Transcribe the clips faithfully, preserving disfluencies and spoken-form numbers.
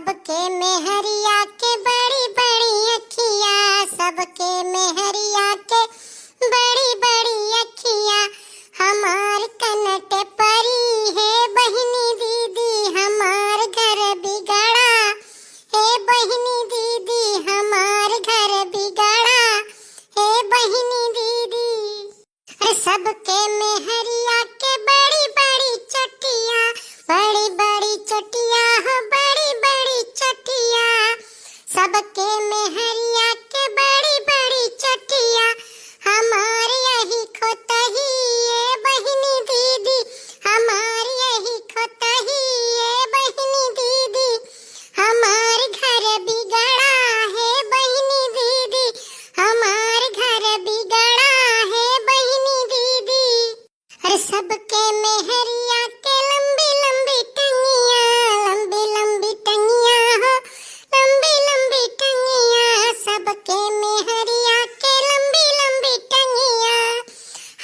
सबके मेहरिया के बड़ी बड़ी अखिया, सबके मेहरिया के बड़ी बड़ी अखिया, हमार कनट परी है बहिनी दीदी, हमार घर बिगड़ा है बहिनी दीदी, हमार घर बिगड़ा है बहिनी दीदी। अरे सबके मेहरिया के बड़ी बड़ी चोटिया, बड़ी बड़ी चोटिया हो, बड़ी बड़ी चोटिया। सबके मेहरिया के बड़ी बड़ी चोटिया, हमार यही खोतही ए बहिनी दीदी, हमार यही खोतही ए बहिनी दीदी, हमार घर बिगड़ा है बहिनी दीदी, हमार घर बिगड़ा है बहिनी दीदी। अरे सबके मेहरिया के लंबी लंबी टंगिया, लंबी लंबी टंगिया हो, लंबी लंबी टंगिया। सबके मेहरिया के लंबी लंबी टंगिया,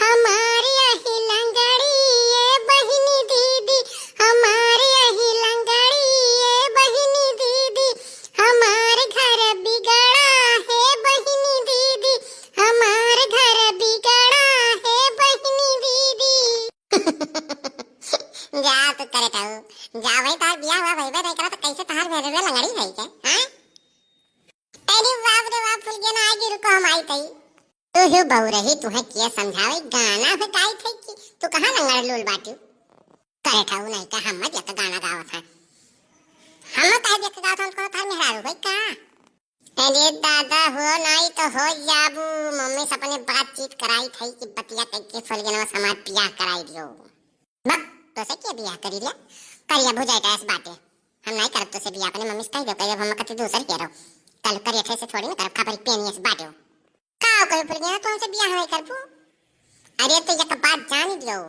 हमार यही लंगड़ी ए बहिनी दीदी, हमार यही लंगड़ी ए बहिनी दीदी, हमार घर बिगड़ा है बहिनी दीदी, हमार घर बिगड़ा है बहिनी दीदी। जा तू करे ताऊ, जा भाई, तार बियाह हुआ भइबे नहीं करा तो कैसे तार भेजबे लंगड़ी है के, हाँ? अरे बाप रे बाप, फुलगेना आगे रुको, हम आई तई। तू ही बहू रही, तुहे किया समझावे, गाना भेटाई थे कि तू कहाँ लंगड़ लूल बाटू? करे ताऊ नहीं का, हम मत एक गाना गावत है। हम मत आज एक गावत है, उनको तार मेहरारू भाई का? अरे दादा हो, नाई तो हो जाबू। मम्मी से अपने बातचीत कराई थई कि बतिया कइके फुलगेनवा से हमार बियाह कराई दियो। बक, तोसे के बियाह करी ले? करिया भुजाइटा ऐस बाटे। हम नाई करब तोसे बियाह, अपने मम्मी से कह दो, कह हम कति दूसर के रहो। कल करिया ठे से थोड़ी ना करब, खबर पेनी ऐस बाटे हो। का हो कहे फुलगेना, तू हमसे बियाह नहीं करबू? अरे तो एक बात जान दियो,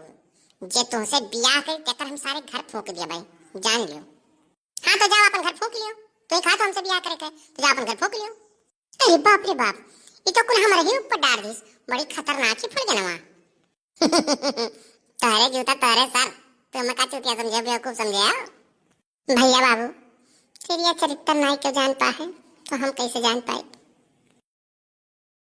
जे तुमसे बियाह करी तेकर हम सारे घर फूंक दिया भाई, जान लियो। हाँ, तो जाओ अपन घर फूंक लियो। तू ही कहा तो हमसे बियाह करे के, तो जाओ अपन घर फूंक लियो। अरे बाप रे बाप, ये तो कुल हमारे ही ऊपर डार दिस। बड़ी खतरनाक ही फुलगेनवा। तोहरे जूता तोहरे सर, तू हमें का चूतिया समझे, बेवकूफ समझे, हाँ? भैया बाबू, तेरी ये चरित्र नाई क्यों जान पाए, तो हम कैसे जान पाए?